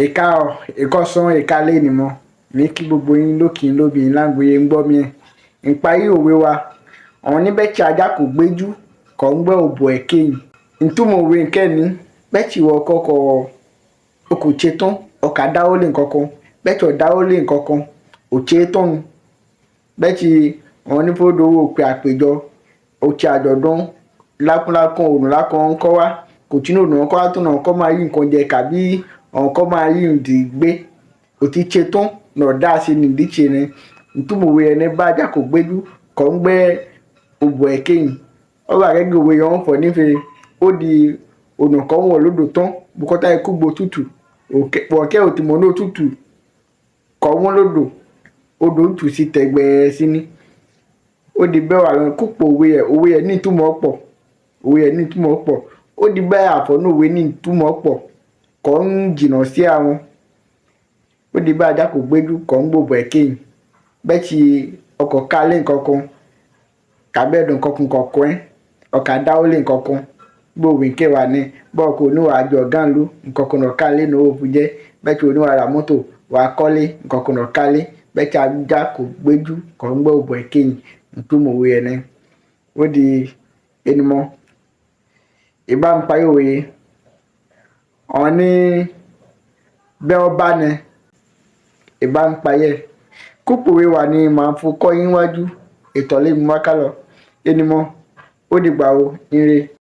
Ẹ̀kaàrọ̀, ẹ̀kaàsán, ẹ̀kaálẹ́ ènìmọ̀. Mi kí gbogbo yín lókìn lóbìnrin lágboyè ń gbọ́ mi ẹ̀. Ìparí òwe wa, àwọn níbẹ̀ tí ajá kò gbéjú, kò ń gbẹ́ òbò ẹ̀ kéyìn. Ìtumọ̀ òwe nkẹ́ni, bẹ́ẹ̀ tí ìwọ kọ́kọ́ o kò ṣe tán, ọkà dáwọ́ lé nǹkankan, bẹ́ẹ̀ tí ò dáwọ́ lé nǹkankan, ò ṣe é tán nu. Bẹ́ẹ̀ tí àwọn onífódowó pe àpèjọ, ó ṣe àjọ̀dún lákúnlákún òrùn lákan ń kọ́ wá, kò tí òrùn kọ́ wá tó nà kọ́ máa yí nǹkan jẹ kàbí àwọn kọ́ máa yí ìdí gbé. Ò ti ṣe tán nà dá sí ní ìdíje ni. Ìtumọ̀ òwe ẹni bá ajá kò gbéjú, kò ń gbẹ́ òbò ẹ̀ kéyìn. Ó wà gẹ́gẹ́ òwe yẹn ń fọ̀ nífe, ó di ọ̀nà kan wọ̀ lódò tán, bùkọ́tà ikú gbo tútù, wọ̀kẹ́ ò tí mọ̀ ní òtútù, kọ̀ wọ́n lódò, odò ń tù sí tẹ̀gbẹ́ sí ní. Ó di bẹ́ẹ̀ wà lọ́nà kúpọ̀ òwe ẹ̀ ní ìtumọ̀ pọ̀, òwe ẹ̀ ní ìtumọ̀ pọ̀. Ó di bẹ́ẹ̀ àfọ̀nú òwe ní ìtumọ̀ pọ̀, kò ń jìnnà sí àwọn. Ó di bẹ́ẹ̀ ajá kò gbéjú, kò ń gbòbò ẹ̀ kéyìn. Bẹ́ẹ̀ tí ọkọ̀ ká lé nǹkankan, kàbí ẹ̀dùn nǹkankan kọ̀ọ̀kan ẹ́, ọkà dáwọ́ lé nǹkankan, bó òwe ké wà ní, bọ́ọ̀ kò ní wàá jọ ọ̀gá ìlú, nǹkankan nà ká lé ní owó fi jẹ́. Bẹ́ẹ̀ tí oní wàá ra mọ́tò, wàá kọ́lé, nǹkankan nà ká lé. Bẹ́ẹ̀ tí ajá kò gbéjú, kò ń gbẹ́ òbò ẹ̀ kéyìn. Ìtumọ̀ òwe ẹ̀ ní. Ó di enimọ́. Ìbá ń parí òwe, àwọn ní bẹ́ ọ bá ní, ìbá ń parí ẹ̀. Kúpọ̀ òwe wà ní màá fún kọ́ yín wájú, ìtọ̀lé mi wá kálọ̀. Enimọ́, ó dìgbà o, ire.